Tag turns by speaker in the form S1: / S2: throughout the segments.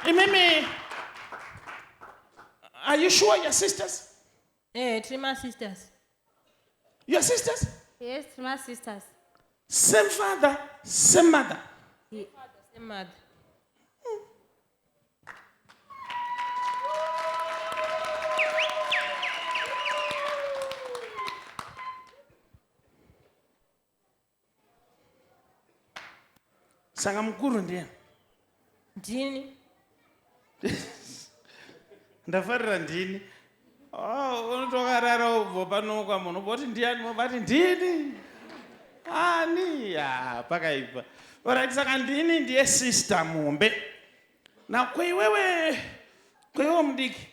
S1: Imimi, are you sure your sisters?
S2: Eh, tiri masisters.
S1: Your sisters?
S3: Yes, tiri masisters.
S1: Same father, same mother.
S2: Same mother.
S1: Saka mukuru ndiye.
S2: Ndini.
S1: Ndafarira ndini. Oh, unotokarara ubvo panokwa munhu ubva kuti ndiyani mobva ti ndini. Ani ya pakaipa. Alright, saka ndini ndiye sister muhombe. Na kweiwewe kweiwe mudiki.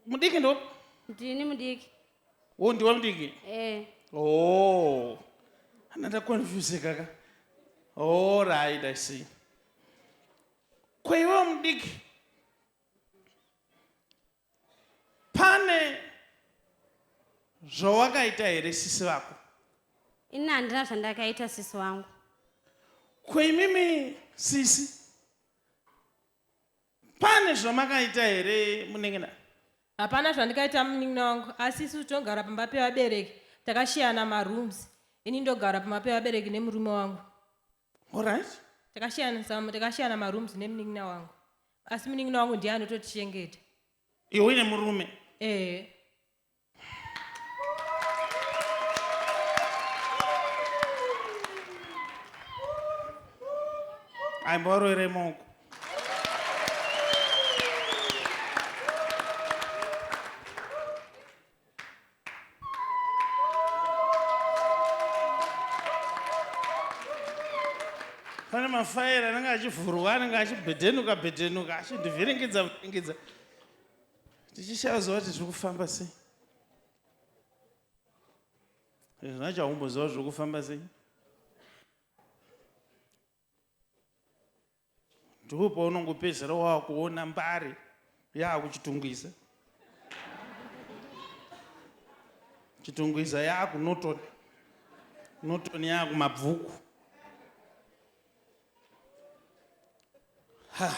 S1: Mudiki ndo?
S3: Ndini mudiki.
S1: Wo ndiwe mudiki?
S3: Eh.
S1: Oh. Ana ndakonfuseka ka. All right, I see. Kweiwe mudiki. Pane zvawakaita here sisi vako?
S3: Ini handina zvandakaita sisi wangu.
S1: Kweimimi sisi? Pane zvamakaita here munin'ina?
S2: Hapana zvandikaita munin'ina wangu asi isu tinogara pamba pevabereki takashiyana marooms ini ndogara pamba pevabereki nemurume wangu.
S1: Alright.
S2: Takashiyana takashiyana marooms nemunin'ina wangu asi munin'ina wangu ndiye anototichengeta.
S1: Iwe uine murume?
S2: Eh.
S1: Aimbovarovere maoko. Pane mafaira anenge achivhurwa anenge achibhedhenuka bhedhenuka achindivhiringidza vhiringidza. Tichishaya zuva kuti zviri kufamba sei. Zvacho haumboziva zviri kufamba sei. Ndipo paunongopedzera wakuona mbare yaakuchitungwiza. Chitungwiza yaakunoton. Norton yaakumabvuku. Ha.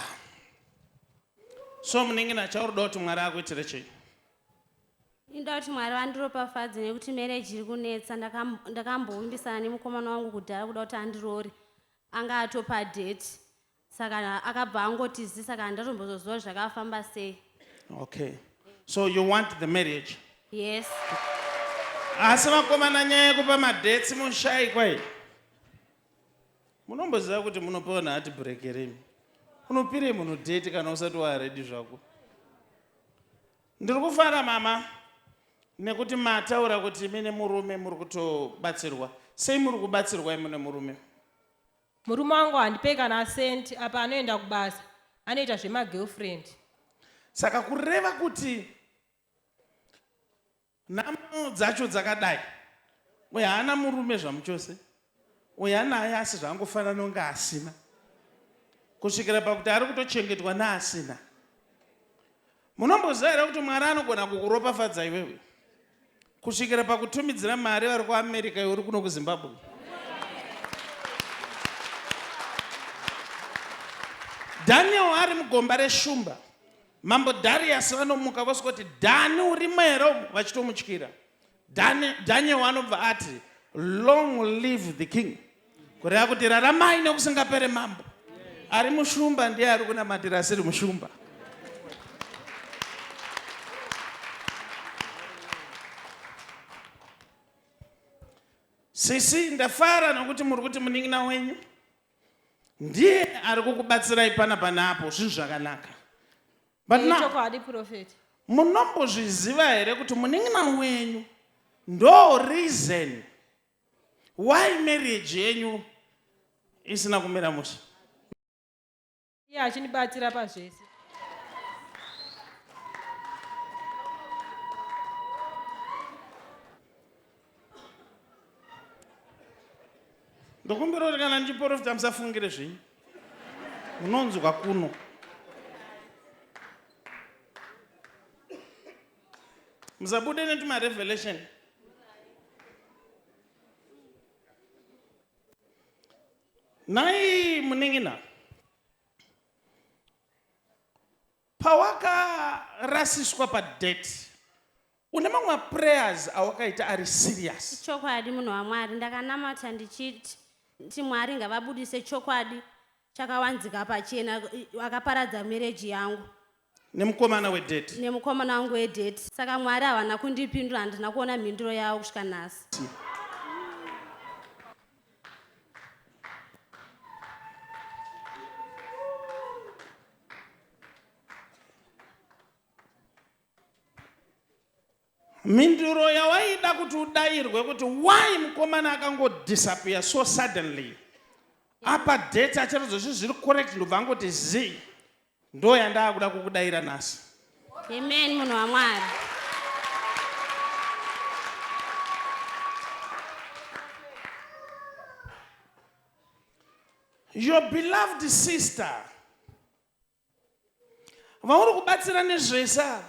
S1: So munin'ina chauri kuda kuti Mwari akuitire chii?
S3: Inoda kuti Mwari vandiropafadze nekuti marriage iri kunetsa. Ndakambovimbisana nemukomana wangu kudhara kuda kuti andiroore. Anga atopa date. Saka akabva angotizi saka handatombozoziva zvakafamba sei.
S1: Okay. So you want the marriage?
S3: Yes.
S1: Asi vakomana nyaya yekupa madates mushaikwa iyi. Munomboziva kuti munopiwa nhati break here imi? Unopirei munhu date kana usati waready zvako? Ndiri kufara mama nekuti mataura kuti imi nemurume muri kutobatsirwa. Sei muri kubatsirwa imi nemurume?
S2: Murume wangu handipei kana cent apa anoenda kubasa anoita zvemagirlfriend.
S1: Saka kureva kuti Nhamo dzacho dzakadai. Uyu haana murume zvamuchose. Uyu anaye asi zvaangofanana kunge asina. Kusvikira pakuti ari kutochengetwa neasina. Munomboziva here kuti Mwari anogona kukuropafadza iwewe? Kusvikira pakutumidzira mari vari kuAmerica iwe uri kuno kuZimbabwe. Daniel ari mugomba reshumba. Mambo Darius vanomuka vosvikoti Dhani urimo here umu vachitomutyira. Daniel anobva ati long live the king. Kureva kuti raramai nekusingapere mambo. Ari mushumba ndiye ari kunamatira asiri mushumba. Sisi ndafara nokuti muri kuti munin'ina wenyu ndiye ari kukubatsirai panapa naapo zvinhu zvakanaka but now
S2: Chokwadi prophet.
S1: munombozviziva here kuti munin'ina wenyu ndo reason why marriage yenyu isina kumira mushe
S2: Iye achindibatsira pazvese.
S1: Ndokumbira kuti kana ndichiporofita musafungire zvenyu. Munonzwa kuno. Musabude netuma revelation. Nhai munin'ina. Pawakarasiswa padate, une mamwe maprayers awakaita ari serious?
S3: Chokwadi, munhu waMwari, ndakanamata ndichiti ti Mwari ngavabudise chokwadi chakawanzika pachena akaparadza marriage yangu.
S1: Nemukomana wedate?
S3: Nemukomana wangu wedate. Saka Mwari havana kundipindura, handina kuona mhinduro yavo kusvika nhasi.
S1: Mhinduro yawaida kuti udayirwe kuti why mukomana akangodisappear so suddenly apa date, acharatidza zvi zviri correct, ndobva angoti z, ndo yandaakuda kukudayira nhasi.
S3: Amen, munhu waMwari.
S1: Your beloved sister vauri kubatsira nezvese ava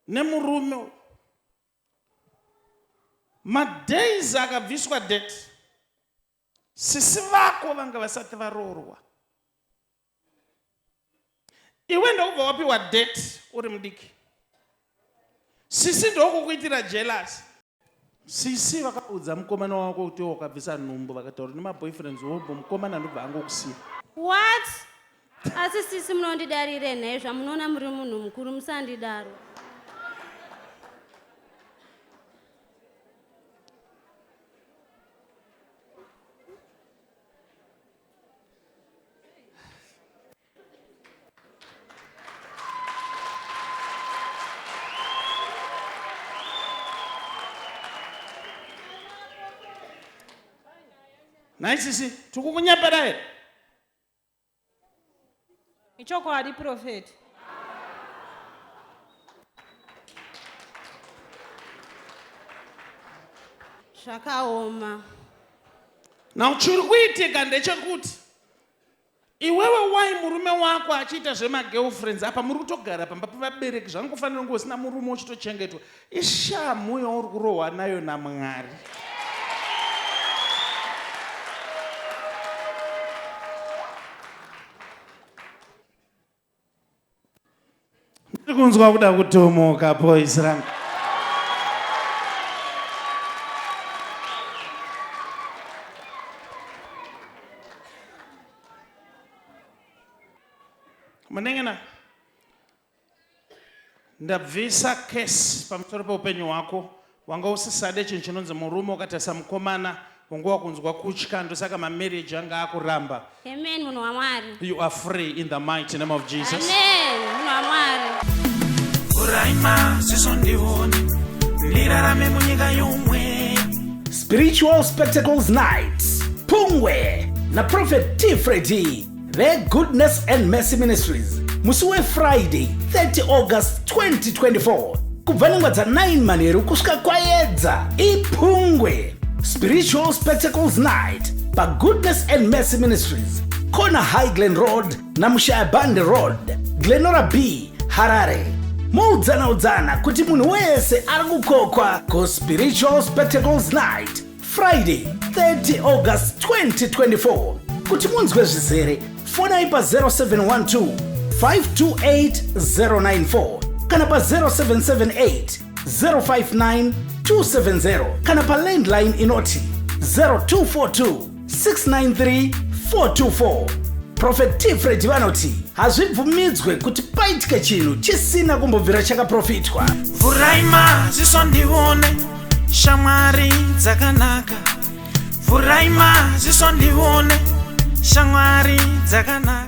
S1: nemurume, madays akabviswa date, sisi vako vanga vasati varoorwa. Iwe ndokubva wapiwa date uri mudiki, sisi ndokukuitira jealous. Sisi vakaudza mukomana wako kuti iwe wakabvisa nhumbu, vakataura nemaboyfriends wobvo mukomana ndobva angokusiya.
S3: What? Asi sisi, munondidarire nhai? Zvamunoona muri munhu mukuru, musandidaro.
S1: Nhai sisi, tikukunyepera here?
S2: Ichokwadi, prophet.
S3: Zvakaoma.
S1: Now chiri kuitika ndechekuti iwewe wai murume wako achiita zvemagirlfriends, apa muri kutogara pamba pevabereki, zvangofanira kunge usina murume uchitochengetwa. Ishamhu yauri kurohwa nayo naMwari. Ndiri kunzwa kuda kutomoka, boys rangu. Munengena, ndabvisa curse pamusoro peupenyu hwako. Wanga usisade chinhu chinonzi murume, ukatarisa mukomana wanga wakunzwa kutya, ndosaka mamarriage anga akuramba.
S3: Amen, munhu waMwari.
S1: You are free in the mighty name of Jesus.
S3: Amen, munhu waMwari.
S4: Vhurai maziso ndione, ndirarame munyika yomwe.
S5: Spiritual Spectacles Night Pungwe naProphet T Freddy veGoodness and Mercy Ministries, musi weFriday 30 August 2024, kubva nenguva dza9 manheru kusvika kwaedza. Ipungwe Spiritual Spectacles Night paGoodness and Mercy Ministries, corner High Glen Road naMushaya Bande Road, Glenora B, Harare. Moudzana udzana kuti munhu wese ari kukokwa kuSpiritual Spectacles Night, Friday 30 August 2024. Kuti munzwe zvizere, fonai pa0712 528 094 kana pa0778 059 270 kana palandline inoti 0242 693 424. Prophet T Fred vanoti hazvibvumidzwe kuti paitike chinhu chisina kumbobvira chakaprofitwa.
S4: Vhurai maziso ndione shamwari dzakanaka. Vhurai maziso ndione shamwari dzakanaka.